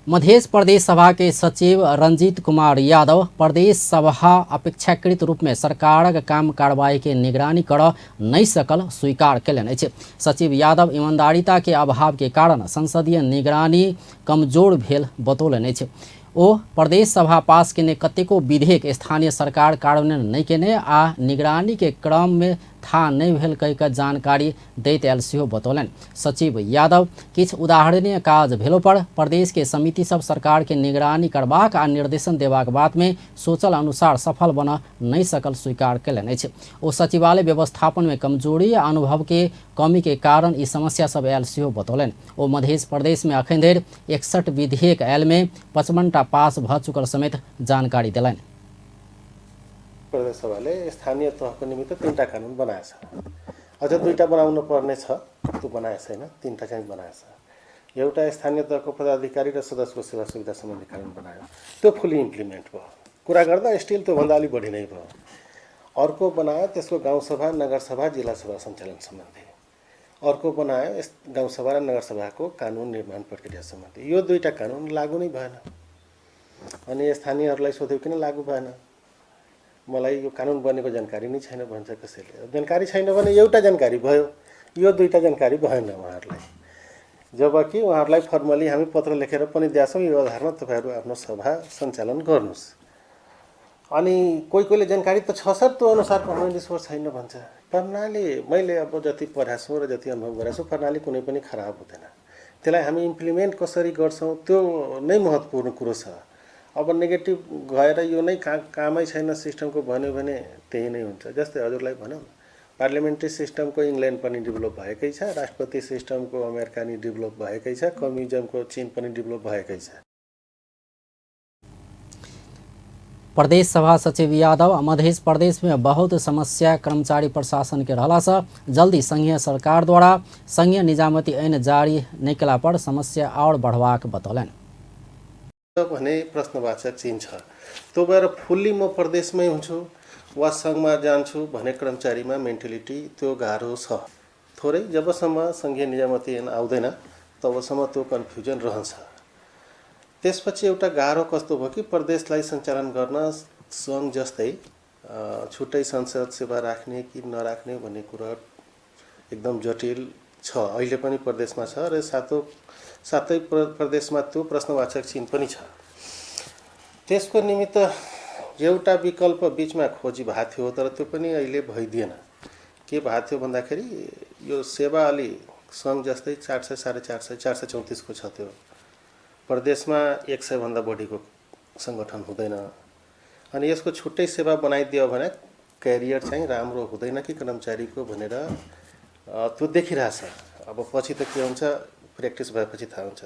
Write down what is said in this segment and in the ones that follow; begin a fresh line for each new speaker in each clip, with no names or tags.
मध्य प्रदेश सभा के सचिव रंजीत कुमार यादव प्रदेश सभा अपेक्षाकृत रूप में सरकार काम कार्रवाई के निगरानी कर नहीं सकल स्वीकार कयलनि अछि। सचिव यादव ईमानदारिता के अभाव के कारण संसदीय निगरानी कमजोर भेल बतौलनि अछि। ओ प्रदेश सभा पास केने कतेको विधेयक स्थानीय सरकार कार्यान्वयन नहीं केने आ निगरानी के क्रम में था नहीं भेल कहिकऽ जानकारी दैत आयल सेहो बतौलनि। सचिव यादव किछ उदाहरणीय काज भेलो पर प्रदेश के समिति सब सरकार के निगरानी करबाक आ निर्देशन देबाक बात में सोचल अनुसार सफल बन नहीं सकल स्वीकार कयलनि अछि। ओ सचिवालय व्यवस्थापन में कमजोरी आ अनुभव के कमी के कारण ई समस्या सब आयल सेहो बतौलनि। ओ मध्य प्रदेश में अखन धरि 61 विधेयक आयल में 55टा पास भ चुकल समेत जानकारी देलनि।
प्रदेश सभाले स्थानीय तहको निमित्त 3टा कानुन बनाएछ। अझ 2टा बनाउनु पर्ने छ, त्यो बनाएको छैन। 3टा चाहिँ बनाएछ। एउटा स्थानीय तहको पदाधिकारी र सदस्यको सेवा सुविधा सम्बन्धी कानुन बनायो, त्यो फुल्ली इम्प्लिमेन्ट भयो। कुरा गर्दा स्टिल त्यो भन्दा अलि बढी नै भयो। अर्को बनायो त्यसको गाउँसभा, नगरसभा, जिल्ला सभा सञ्चालन सम्बन्धी। अर्को बनायो गाउँसभा र नगरसभाको कानुन निर्माण प्रक्रिया सम्बन्धी। यो 2टा कानुन लागू नै भएन। अनि स्थानीयहरूलाई सोध्यो किन लागू भएन? मलाई यो कानुन बनेको जानकारी नै छैन भन्छ कसैले। जानकारी छैन भने एउटा जानकारी भयो, यो 2टा जानकारी भएन उहाँहरूलाई। जबकि उहाँहरूलाई फर्मली हामी पत्र लेखेर पनि दिएछौँ, यो आधारमा तपाईहरु आफ्नो सभा सञ्चालन गर्नुस्। अनि कोहीले जानकारी त छ सर, त्यो अनुसार प्रणाली छैन भन्छ। प्रणाली मैले अब जति पढाछु र जति अनुभव गरेछु, प्रणाली कुनै पनि खराब हुँदैन। त्यसलाई हामी इम्प्लिमेन्ट कसरी गर्छौं त्यो नै महत्त्वपूर्ण कुरो छ। अब नेगेटिभ गएर यो नै कामै छैन सिस्टमको भन्यो भने त्यही नै हुन्छ। जस्तै हजुरलाई भनौँ, पार्लियामेन्ट्री सिस्टमको इङ्ल्यान्ड पनि डेभलप भएकै छ, राष्ट्रपति सिस्टमको अमेरिका नि डेभलप भएकै छ, कम्युनिजमको चीन पनि डेभलप भएकै छ।
प्रदेश सभा सचिव यादव मध्य प्रदेश में बहुत समस्या कर्मचारी प्रशासन के रहला से जल्दी संघीय सरकार द्वारा संघीय निजामती ऐन जारी नहीं कला पर समस्या और बढ़वाक बतौलनि।
भने प्रश्नवाचक चिन्ह छ। त्यो भएर फुल्ली म प्रदेशमै हुन्छु वा संघमा जान्छु भने कर्मचारीमा मेन्टालिटी त्यो गाह्रो छ। थोरै जबसम्म संघीय निजामती ऐन आउँदैन तबसम्म त्यो कन्फ्युजन रहन्छ। त्यसपछि एउटा गाह्रो कस्तो भयो कि प्रदेशलाई सञ्चालन गर्न संघ जस्तै छुट्टै संसद सेवा राख्ने कि नराख्ने भन्ने कुरा एकदम जटिल छ। अहिले पनि प्रदेशमा छ र साथै प्रदेशमा त्यो प्रश्नवाचक चिन्ह पनि छ। त्यसको निमित्त एउटा विकल्प बीचमा खोजी भएको थियो, तर त्यो पनि अहिले भइदिएन। के भएको थियो भन्दाखेरि यो सेवा अलि संघ जस्तै 400, 450, 434 को छ। त्यो प्रदेशमा 100 भन्दा बढीको संगठन हुँदैन। अनि यसको छुट्टै सेवा बनाइदियो भने क्यारियर चाहिँ राम्रो हुँदैन कि कर्मचारीको भनेर त्यो देखिरहेछ। अब पछि त के हुन्छ, प्र्याक्टिस भएपछि थाहा हुन्छ।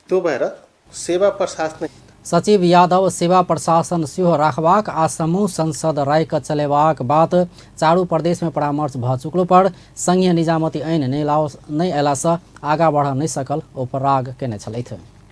त्यो भएर सेवा प्रशासन
सचिव यादव सेवा प्रशासन सेहो राखबाक आ समूह संसद रायक चलेबाक बात चारू प्रदेश में परामर्श भ चुकलो पर संघीय निजामती ऐन नहीं अयला से आगा बढ़ नहीं सकल उपराग केने छलथि।